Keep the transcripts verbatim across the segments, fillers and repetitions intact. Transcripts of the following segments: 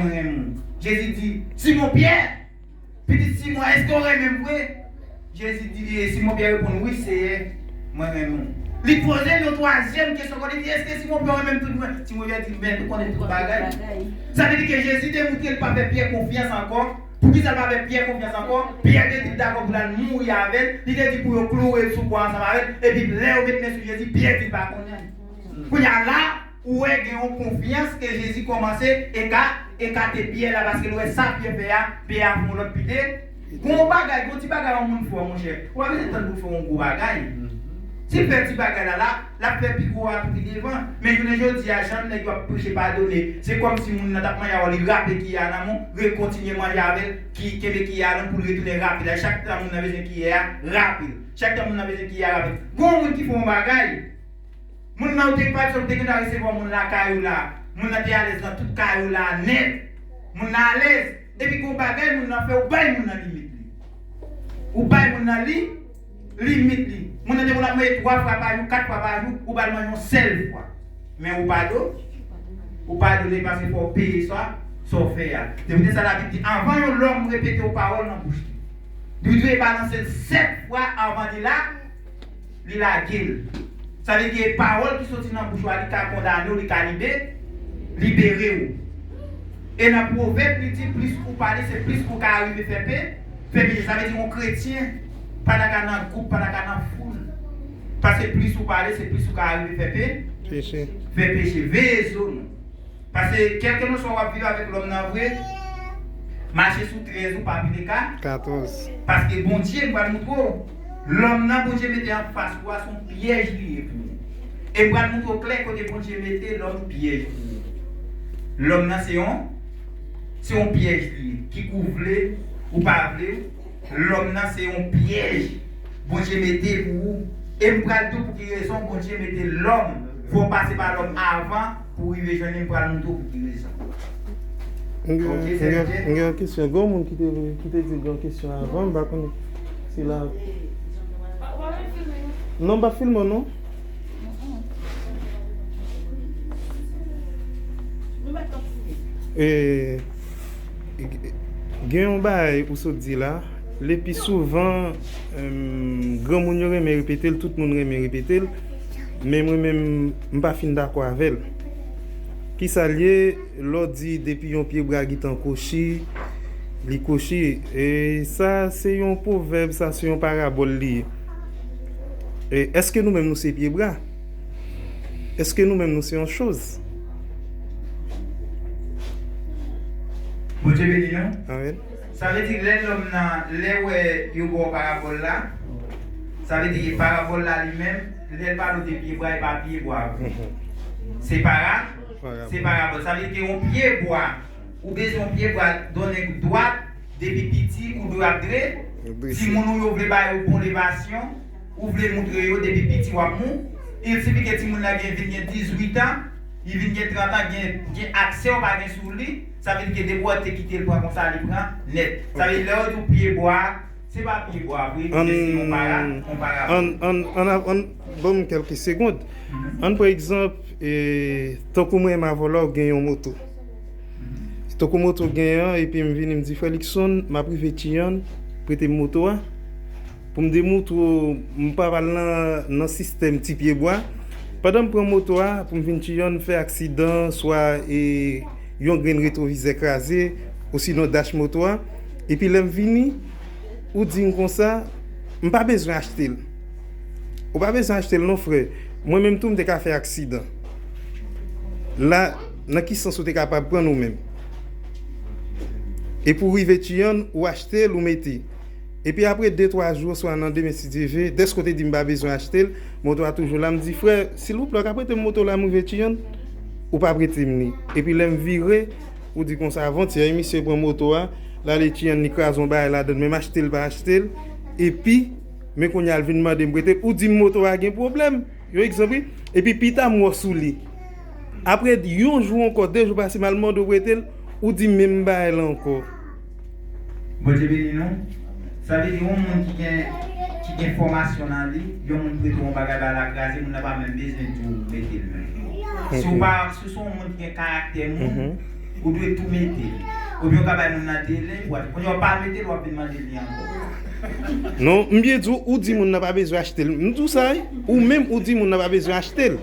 renmen w. Jezi di, Simon Pyè, pitit Simon, èske w renmen m vre? Jezi di, Simon Pyè reponn, wi, Seyè, mwen renmen w. Li poze l yon twazyèm kesyon ankò, li di, èske Simon Pyè w renmen m tout vre? Simon Pyè di, men, ou konnen tout bagay. Sa vle di ke Jezi te montre l pa fè Pyè konfyans ankò. Poukisa l pa fè Pyè konfyans ankò? Pyè te di l dakò pou l al mouri avè l, li te di pou yo kloure l sou kwa ansanm avè l, epi lè yo met men sou Jezi, Pyè di l pa konnen. Kounye a la, ou wè gen yon konfyans ke Jezi kòmanse eka, ekate Pyè la, paske l wè sa Pyè fè a, Pyè a fè yon lòt pite. Gon bagay, gon ti bagay yon moun fè w, monchè, ou pa bezwen tann pou l fè w yon gwo bagay. Si l fè ti bagay la, la, l ap fè pi gwo a tou pi devan. Men jounen jodi a, jan nèg yo ap preche padone, se kòmsi moun nan t ap manje avè w, li rape kiyè a nan men w, rekontinye manje avè l, ki kenbe kiyè a nan men w pou l retounen rape l. Chak tan moun nan bezwen kiyè a, rape l. Chak tan moun nan bezwen kiyè a, rape l. Gon moun ki fè yon bagay, moun nan ou te pa t, ou te gentan resevwa moun lakay ou la. Moun nan te alèz nan tout kay ou la nèt. Moun nan alèz. Epi gon bagay moun nan fè, ou bay moun nan limit li. Ou bay moun nan li, limit li. Moun nan te konn ap manje twa fwa pa jou, kat fwa pa jou, ou ba l manje yon sèl fwa. Men ou pado, ou padone paske fò w peye sa, sa w fè a. Se poutèt sa Labib di, anvan yon lòm repete yon pawòl nan bouch li, li dwe balanse l sèt fwa anvan li la, li lage l. Sa vle di e pawòl ki soti nan bouch ou a, li ka kondane w, li ka libe, libere w. E nan Pwovèb, li di, plis ou pale, se plis ou ka rive fè pe, fè peche. Sa vle di yon kretyen pa ta ka nan gwoup, pa ta ka nan foul. Paske plis ou pale, se plis ou ka rive fè pe, peche. Fè peche. Veye zo nou. Paske kèlkeswa w ap viv avèk lòm nan vre, mache sou trèz ou pa pile ka. Katòz. Paske Bondye, m pral moutre w, lòm nan Bondye mete anfas ou a, se yon pyèj li ye pou ou. E m pral moutre w klè kote Bondye mete lòm pyèj pou ou. Lòm nan se yon, se yon pyèj li ye, kik ou vle, ou pa vle, lòm nan se yon pyèj Bondye mete pou ou. E m pral di w pou ki rezon Bondye mete lòm. Fò w pase pa lòm avan pou w rive jwenn li. M pral moutre w pou ki rezon. Ok, sèvitè? M gen yon kesyon. Gen yon moun ki te, ki te di l gen yon kesyon avan, m pa konnen si la. Non, m pa filme w, non. E, gen yon bagay ou sot di la, le pi souvan, em, granmoun yo renmen repete l, tout moun renmen repete l, men mwen menm, m pa fin dakò avè l. Kisa l ye, lè w di depi yon pyebwa gentan kwochi, li kwochi? E sa se yon pwovèb, sa se yon parabòl li ye. E èske nou menm nou se pyebwa? Èske nou menm nou se yon choz? Bondye beni nou. Amèn. Sa vle di lè lòm nan, lè w wè yo ba w parabòl la, sa vle di parabòl la li menm, lè l pale w de pyebwa, e pa pyebwa vre. Se para, se parabòl. Sa vle di ke yon pyebwa, ou bezwen yon pyebwa donnen dwat, depi piti, ou dwe ap dre. Timoun ou yo vle ba yo bon levasyon, ou vle moutre yo depi piti w ap mou. Il sifi ke timoun nan gen, vin gen dizuit an, li vin gen trant an, gen, gen aksè w pa gen sou li, sa vle di ke depi w te kite l pran konsa, li pran nèt. Sa vle di lè yo di w pyebwa, se pa pyebwa vre, se yon para, yon parabòl. Ann, ann, ann, ann, ban m kèlke segond. Ann pran egzanp, e, tankou mwen menm avè w la, ou gen yon moto. Tankou moto gen an, epi m vini, m di, Frè Luckson, m ap rive Tiyann, prete m moto a. Pou m demoutre w, m pa pral nan, nan sistèm ti pyebwa. Pandan m pran moto a, pou m vin Tiyann, m fè aksidan, swa, e, yon grenn retwovizè kraze, osinon dach moto a. Epi lè m vini, ou di m konsa, m pa bezwen achte l. Ou pa bezwen achte l non, frè. Mwen menm tou, m te ka fè aksidan. La, nan ki sans ou te kapab pran n ou menm? Epi w rive Tiyann, ou achte l, ou mete. Epi apre de, twa jou, oswa nan demen, si Dye vle, dèske w te di m pa bezwen achte l, moto a toujou la, m di, Frè, silvouplè, w ka prete m moto la, m rive Tiyann? Ou pa prete m li. Epi lè m vire, ou di konsa, avantyè, misye pran moto a, l ale Tiyann, li kraze yon bagay ladan l, men m achte l, pa achte l. Epi, men kounye a, l vin mande m prete l, ou di m moto a gen pwoblèm. Yon egzanp, wi. Epi pita m wè w sou li. Apre yon jou ankò, de jou pase, m al mande w prete l, ou di m menm bagay la ankò. Bondye beni nou. Sa vle di yon moun ki gen, ki gen fòmasyon nan li, yon moun prete w yon bagay, bagay la kraze, moun nan pa menm bezwen di w mete l menm. Si w pa, si w se yon moun ki gen karaktè moun, Ou dwe tou mete l. Oubyen ou ka bay moun nan dele pou achte. Kounye a w pa mete l, w ap vin mande l li ankò. Non, m byen di w, ou di moun nan pa bezwen achte l. M di w sa, wi. Ou menm, ou di moun nan pa bezwen achte l.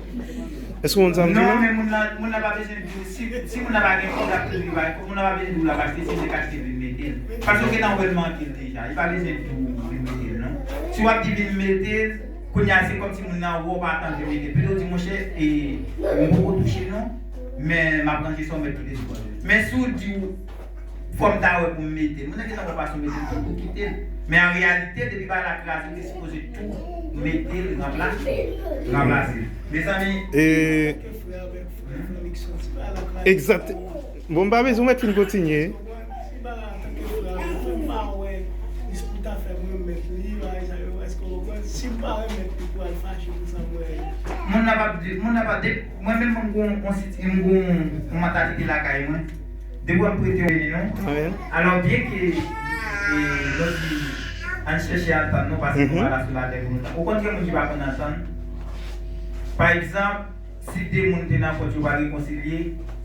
Èske w konn sa m di w la? Non, men moun nan, moun nan pa bezwen di w. Si, si moun nan pa gen kòb, l ap toujou bay kòb. Moun nan pa bezwen di w l ap achte, si l te ka achte, vin mete l. Paske w gentan wè l manke l deja. Li pa bezwen di w vin mete l, non. Si w ap di vin mete l, kounye a, se kòmsi moun nan wè w pa t anvi mete l. Pito w di, monchè, e, m poko touche, non. Men m ap ranje sa w mèt kite sou kò l. Men si w di w, fò m ta wè pou m mete l. Moun nan gentan wè pa sou mete l tou, ou kite l. Men an reyalite, depi bagay la kraze, ou te sipoze tou mete l, ranplase l. Ranplase l. Mezanmi. E, egzat. Bon, m pa bezwen w mèt fin kontinye. Moun nan p ap di, moun nan p ap di, mwen menm mwen gon yon siti, mwen gon yon mantalite lakay mwen. Depi w wè m prete w vini non. Alò byen ke e, yo di ann chèche antann nou paske nou pa la sou latè pou nou tann. Okontrè moun ki pa konn antann. Pa egzanp, si de moun te nan kont yo pa rekonsilye,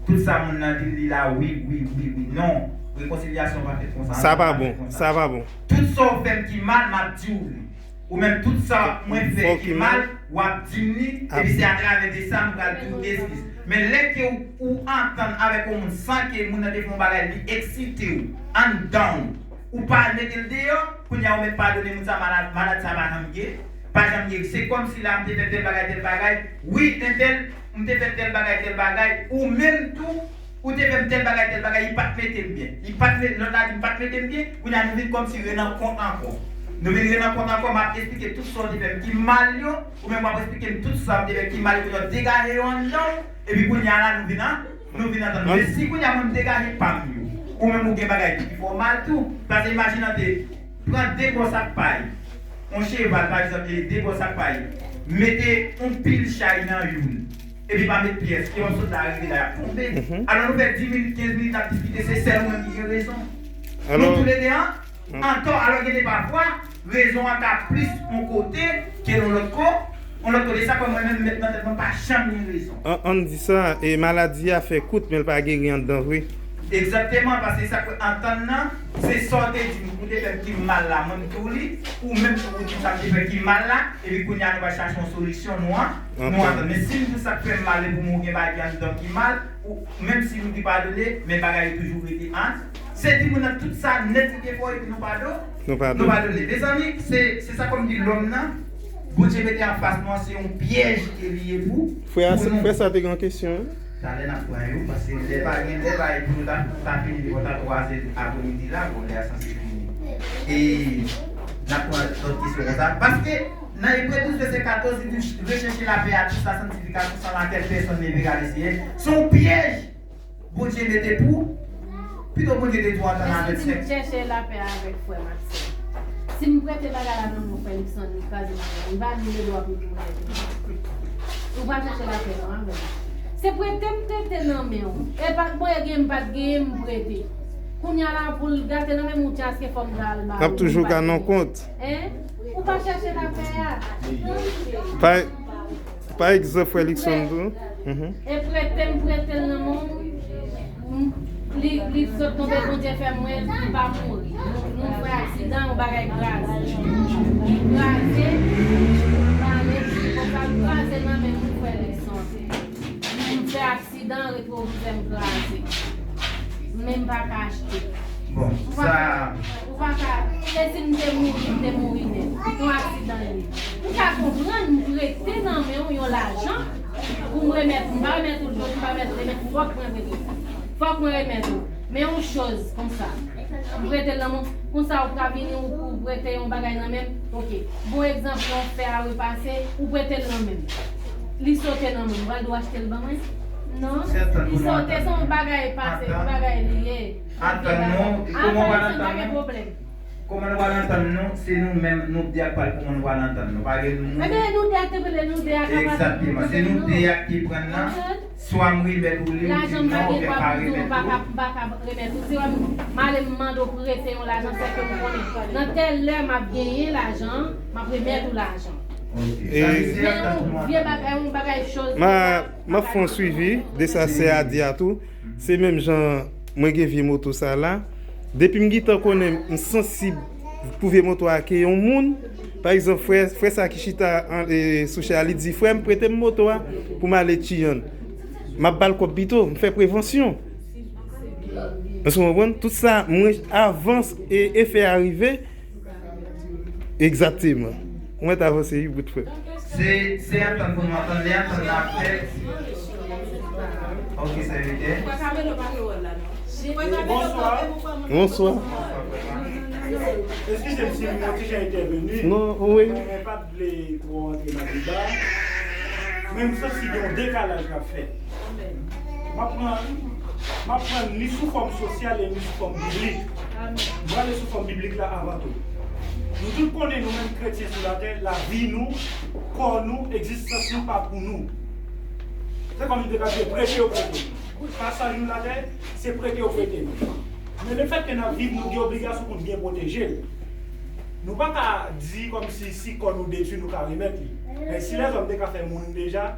tout sa moun nan di li la wi, wi, wi, wi. Non, rekonsilyasyon pa fèt konsa. Sa pa bon, sa pa bon. Tout sa w fè m ki mal, m ap di w li. Ou menm tout sa mwen fè ki mal, w ap di m li, epi se atravè de sa m pral di w eskiz. Men lè ke ou, ou antann avèk yon moun san ke moun nan te fè yon bagay li eksite w anndan w, ou pa mete l deyò, kounye a ou mèt padone moun sa, malad, malad sa pa janm gen, pa janm gen, se kòmsi la m te fè tèl bagay, tèl bagay, wi, entèl, m te fè tèl bagay, tèl bagay, ou menm tou, ou te fè m tèl bagay, tèl bagay, li pa t mete m byen. Li pa t mete, lòt la di m pa t mete m byen, kounye a nou vin kòmsi renankont ankò. Nou vin renankont ankò, m ap esplike tout sa w te fè m ki mal yo, ou menm w ap esplike m tout sa m te fè ki mal yo, kounye a w degaje yo anndan w, epi kounye a la nou vin an, nou vin antann. Men si kounye a mwen m degaje pa m yo, ou menm ou gen bagay ki fè w mal tou, paske imajine w te pran de bò sak pay, yon cheval pa egzanp, e de bò sak pay, mete yon pil chay nan youn, epi pa met pyès, e w ap sot la rive la, y ap tonbe. Alò nou fè dis minit, kenz minit n ap diskite, se sèl ou menm ki gen rezon. Nou toulede an, antò, alò gen de pafwa, rezon an ka plis yon kote ke yon lòt ko-, yon lòt kote. Sa fè mwen menm m met nan tèt mwen pa janm gen rezon. An, ann di sa, e maladi a fè kout, men l pa geri anndan vre. Egzakteman, paske sa k antann nan, se sa w te di m, ou te fè m ki mal la, mwen m di w li, ou menm tou ou di m sa m te fè ki mal la, epi kounye a nou pral chache yon solisyon, nou an, nou antann. Men si m di w sa k fè m mal, epi ou menm ou gen bagay ki anndan ki mal, ou, menm si nou di padone, men bagay yo toujou rete ant. Se di moun nan tout sa nèt li te fè w, epi nou padone. Nou padone. Nou padone. Mezanmi, se, se sa kòm di lòm nan, Bondye mete anfas nou an, se yon pyèj ke li ye pou, pou nou. Frè a, frè sa te gen yon kesyon, wi. Talè n ap pran yo, paske lè pa gen, lè pa gen pou nou ta, ta fini devan ta twa zè apremidi la, bon, lè a sanse fini. E n ap pran lòt kesyon konsa. Paske nan Ebre douz vèsè katòz, li di, rechèche lapè a tout sa santifikasyon, sans laquelle personne ne verra le Seigneur. Se yon pyèj Bondye mete pou, pito Bondye te di w antann avèk sèks. Men si w di m chèche lapè avèk frè m ak sè m, si m prete bagay la nan men w, frè Luckson, li kraze nan men w, m pa di w dwa pou tou nèt. Ou pa chèche lapè non avè m. Se prete m prete nan men w. E pa t mwen gen, m pa t genyen, m prete. Kounye a la pou l gate nan men m, ou tchaske fò m ta al ba ou. N ap toujou ka nan kont. Hein? Ou pa chèche lapè a. Pa, pa egzanp, frè Luckson tou. E prete m prete l nan men w. Li, li sot tonbe, Bondye fè m wè l, li pa mouri. Nou, nou fè aksidan, yon bagay kraze. Li kraze, li pale, li konsa, li kraze nan men m, frè Luckson. M fè aksidan, retwovizè m kraze. Men m pa ka achte. Bon, sa. Ou pa ka, e si m te mouri, m te mouri nèt. Se yon aksidan li ye. M ka konprann, m prete nan men w yon lajan, pou m remèt, m pa remèt ou l, m pa remèt, remèt, fòk mwen remèt ou. Fòk mwen remèt ou. Men yon choz konsa. M prete l nan men w, konsa ou ka vini, ou, ou prete yon bagay nan men m. Ok. Bon egzanp, lè w fè a repase, ou prete l nan men m. Li sote nan men m, m pral di w achte l ban mwen? Non. Li sote, se yon bagay pase, yon bagay li ye. Antann nou, kòman w pral antann nou? Kòman nou pral antann nou? Se nou menm, nou de a k pral kòman nou pral antann nou. Pa gen moun. Ebyen, nou de a k te prete, nou de a k ap. Egzakteman. Se nou de a k te pran nan. Swa m remèt ou li, ou di non, oubyen m pa remèt ou. Lajan m pa gen dwa pou di w m pa ka, m pa ka remèt ou. Si w wè m, m ale m mande w prete yon lajan, sèke m konnen nan tèl lè m ap genyen lajan an, m ap remèt ou lajan. E vye bagay, yon bagay choz. Ma, m ap fè yon swivi de sa sè a di a tou. Se menm jan mwen gen vye moto sa la. Depi m gentan konnen m sansib pou vye moto a ke yon moun, pa egzanp, frè, frè sa ki chita an, e, sou chè a, li di, "Frè m, prete m moto a pou m ale Tiyann." M ap ba l kòb pito, m fè prevansyon. Èske w konprann? Tout sa, mwen, avan e, efè a rive, egzakteman. Mwen t avanse, wi, bout frè. Se, se antann pou nou antann, lè antann n ap fè. Ok, sèvitè. Bonswa. Bonswa. Eskize m si m yon ti jan entèveni. Non, wi. Mwen pa t vle twò antre nan deba. Men m santi gen yon dekalaj k ap fèt. M ap pran, m ap pran ni sou fòm sosyal e ni sou fòm biblik. M prale sou fòm biblik la avan tou. Nou tout konnen nou menm kretyen sou latè, lavi nou, kò nou, egzistans nou pa pou nou. Se kòm nou te ka di prete yo prete nou. Pasaj nou latè, se prete yo prete nou. Men lefètke n ap viv, nou gen obligasyon pou n byen pwoteje l. Nou pa ka di kòmsi si kò nou detwi, nou ka remèt li. Men si lèzòm te ka fè moun deja,